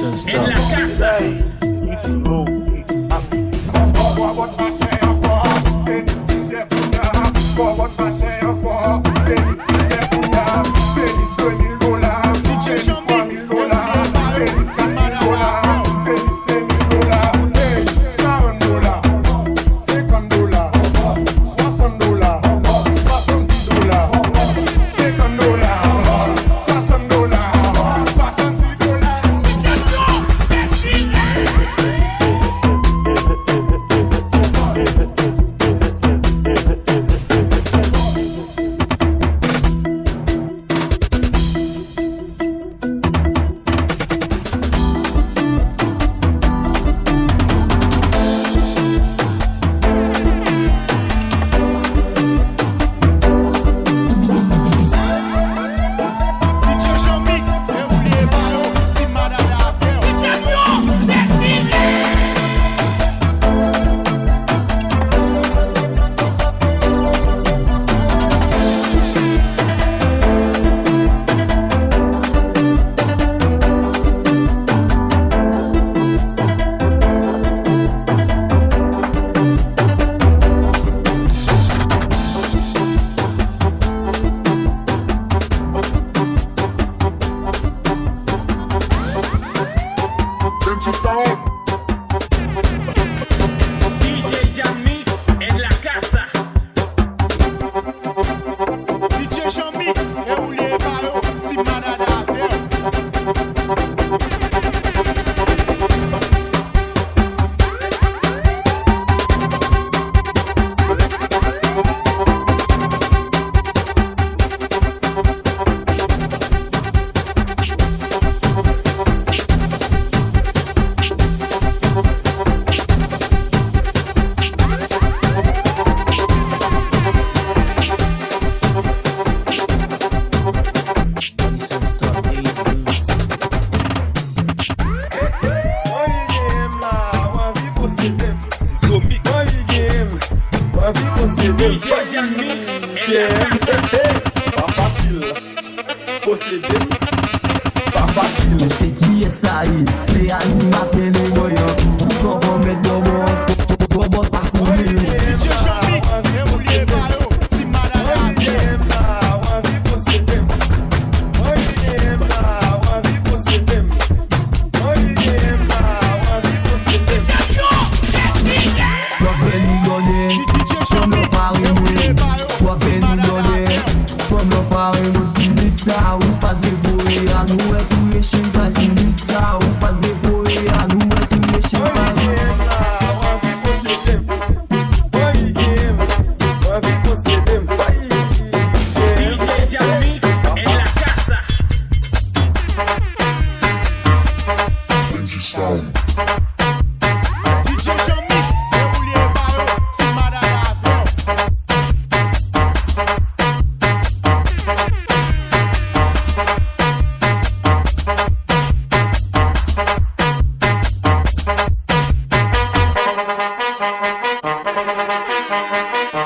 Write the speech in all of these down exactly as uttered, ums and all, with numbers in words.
En la casa. D J Jamix en la casa. D J Jamix, e ou li ye pa yo, ti malad avè w. Anvi genyen m la, w anvi posede m. Zomix. Anvi genyen m, w anvi posede m. D J Jamix en la casa. Pa fasil posede m, pa fasil. Men se kiyès sa ye? Se animatè Leroy an. Ou konprann mèt bòbò, bòbò pa konnen. D J Jamix, e ou li ye pa yo, ti malad avè w. W ap vin nou dònè, fanm lan pa renmen. W ap vin nou dònè, fanm lan pa renmen. Ti bit sa ou pa dwe voye a nou, wè sou Rechim kay ti bit sa ou pa dwe voye a nou, wè sou Rechim kay. D J Jamix en la casa. D J Jamix, e ou li ye pa yo, ti malad avè w.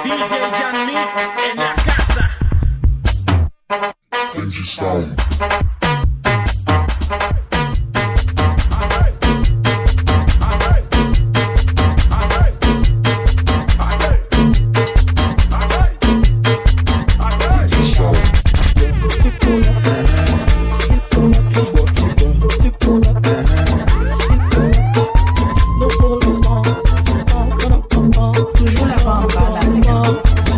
D J Jamix en la casa. Toujou la pa anba la.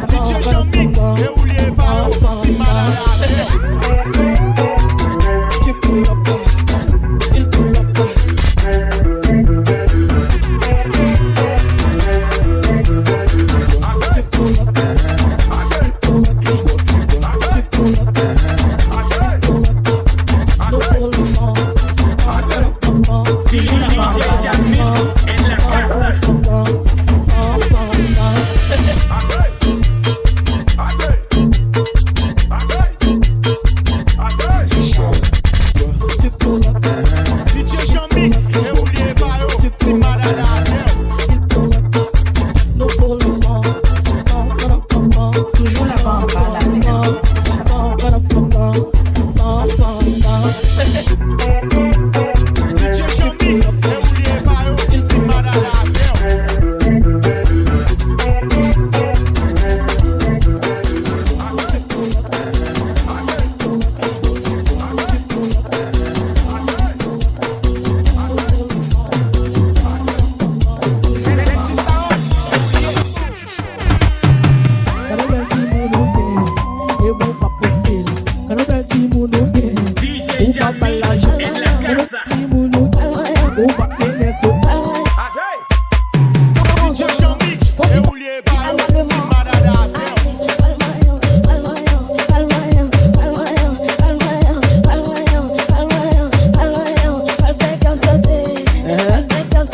D J Jamix, e ou li ye pa yo, ti malad avè w. Toujou la pa anba la. Ou pa bay lajan, ou met timoun ou, ou pa mennen soti. Adjey! D J Jean-Mix, e ou li ye pa yo, ti madada avè w. D J Jean-Mix en la casa.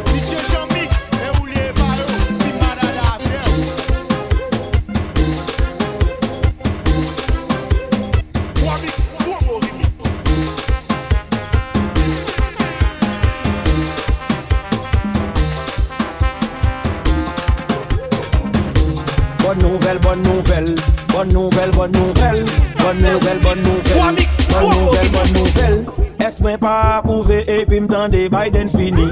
D J Jean-Mix, e ou li ye pa yo, ti madada avè w. Twa mix, twa bon remix. Bòn nouvèl, bòn nouvèl, bòn nouvèl, bòn nouvèl, bòn nouvèl, bòn nouvèl, bòn nouvèl, bòn nouvèl. Èske mwen pa apwouve epi m tande Biden fini?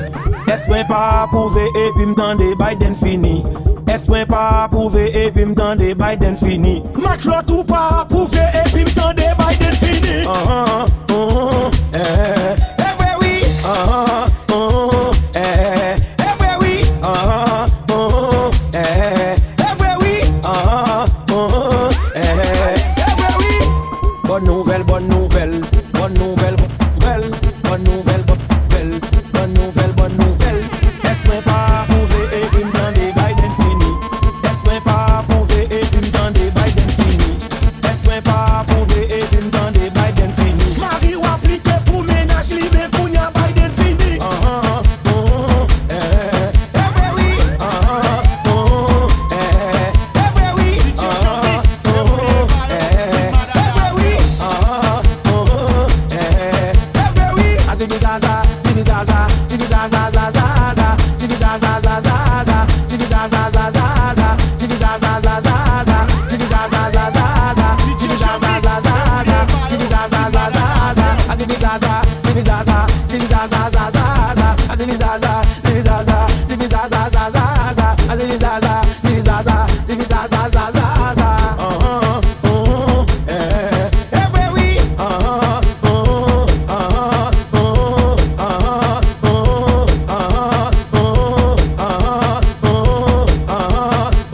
Èske mwen pa apwouve epi m tande Biden fini? Èske mwen pa apwouve epi m tande Biden fini? Matlòt ou pa apwouve epi m tande Biden fini? Anhan, anhan, eh, eh, eh, vre wi. Anhan, anhan, eh, eh, eh, vre wi. Anhan, anhan, eh, eh, eh, vre wi. Anhan, anhan, eh, eh, eh, vre wi. Bòn nouvèl, bòn nouvèl, bòn nouvèl, bòn nouvèl, bòn nouvèl, bòn nouvèl, bòn nouvèl, bòn nouvèl. Èske mwen pa apwouve epi m tande Biden fini? Èske mwen pa apwouve epi m tande Biden fini? Èske mwen pa apwouve epi m tande Biden fini? Mari w aplike pou mennaj li, men kounye a Biden fini. Anhan, anhan, eh, eh, eh, vre wi. Anhan, anhan, eh, eh, eh, vre wi. Anhan, anhan, eh, eh, eh, vre wi. Anhan, anhan, eh, eh, eh, vre wi. A zibi zaza, zibi zaza, zibi zaza, zaza, zaza, zibi zaza, zaza, zaza, zibi zaza, zaza, zaza, zibi zaza, zaza, zaza, zibi zaza, zaza, zaza, zibi zaza, zaza, zaza, zibi zaza, zaza, zaza, a zibi zaza, zibi zaza, zibi zaza, zaza, zaza, a zibi zaza, zibi zaza, zibi zaza, zaza, zaza, a zibi zaza, zibi zaza, zibi zaza, zaza, zaza. Anhan, anhan, eh, eh, eh, vre wi. Anhan, anhan, anhan, anhan, anhan, anhan, anhan, anhan, anhan, anhan, anhan, anhan,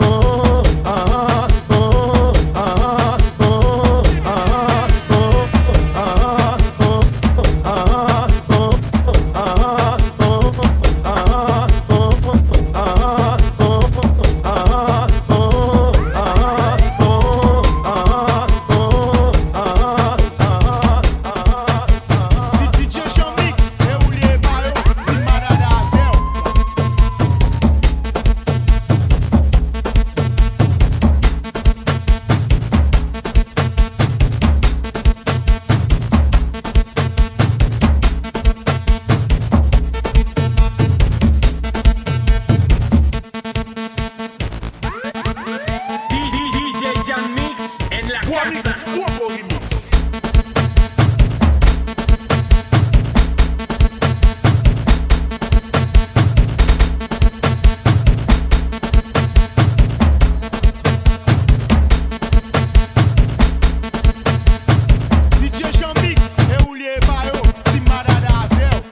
anhan, anhan, anhan, anhan. D J Jean-Mix, e ou li ye pa yo, ti madada avè w. D J Jean-Mix en la casa. D J Jean-Mix, e ou li ye pa yo, ti madada avè w.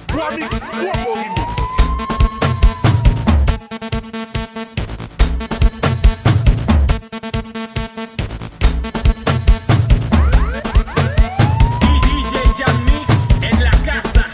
Twa mix, twa bon remix. D J Jean-Mix en la casa.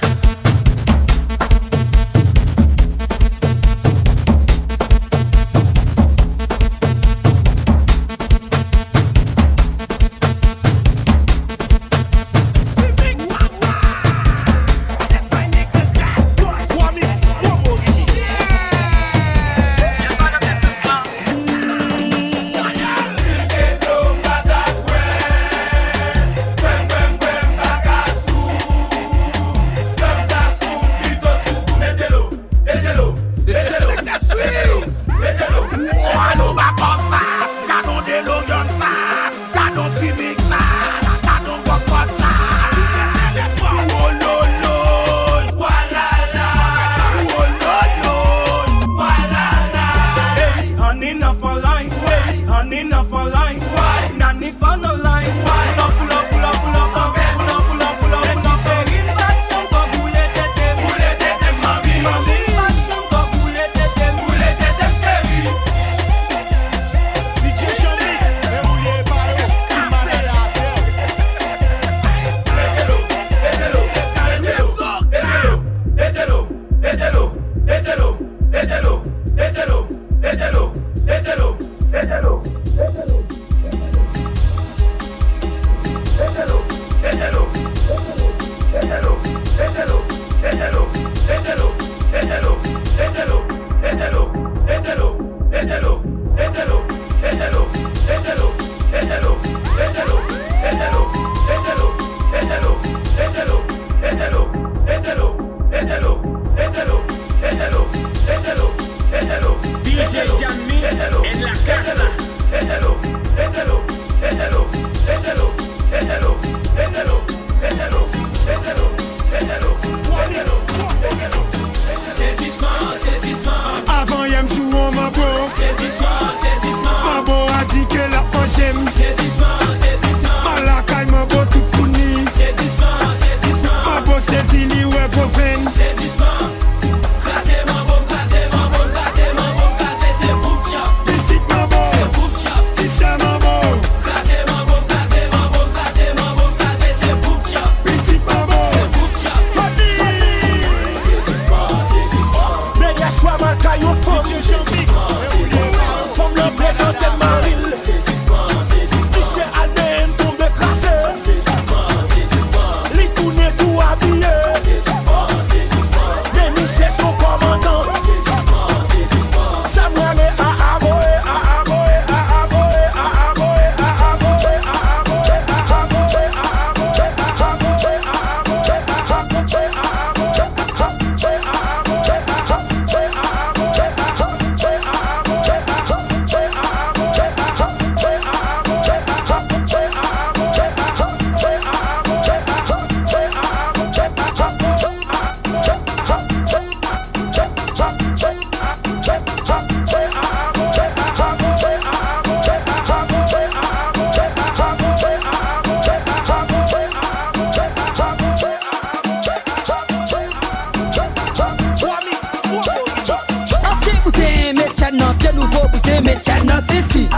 Met chèn nan senti.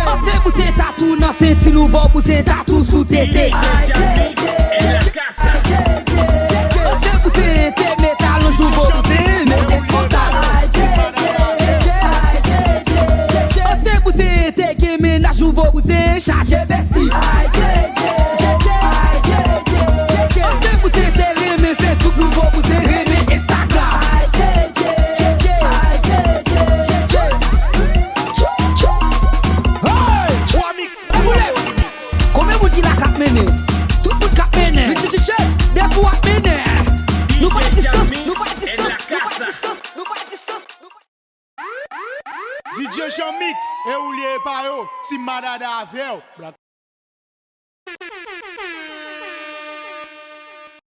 Panse bouzen tatou nan senti, nouvo bouzen tatou sou tete. Panse bouzen te met alonj, nouvo bouzen met eskontal. Panse bouzen te gen mennaj, nouvo bouzen chaje vesti. Panse bouzen te renmen Facebook, nouvo bouzen renmen Instagram. Hey! Konbyen moun ki la k ap mennen? Tout moun k ap mennen. Depi w ap mennen, nou pa distans, nou pa distans, nou pa distans, nou pa distans, nou pa D J Jean Mix, e ou li ye pa yo, Team Madada avè w. Black.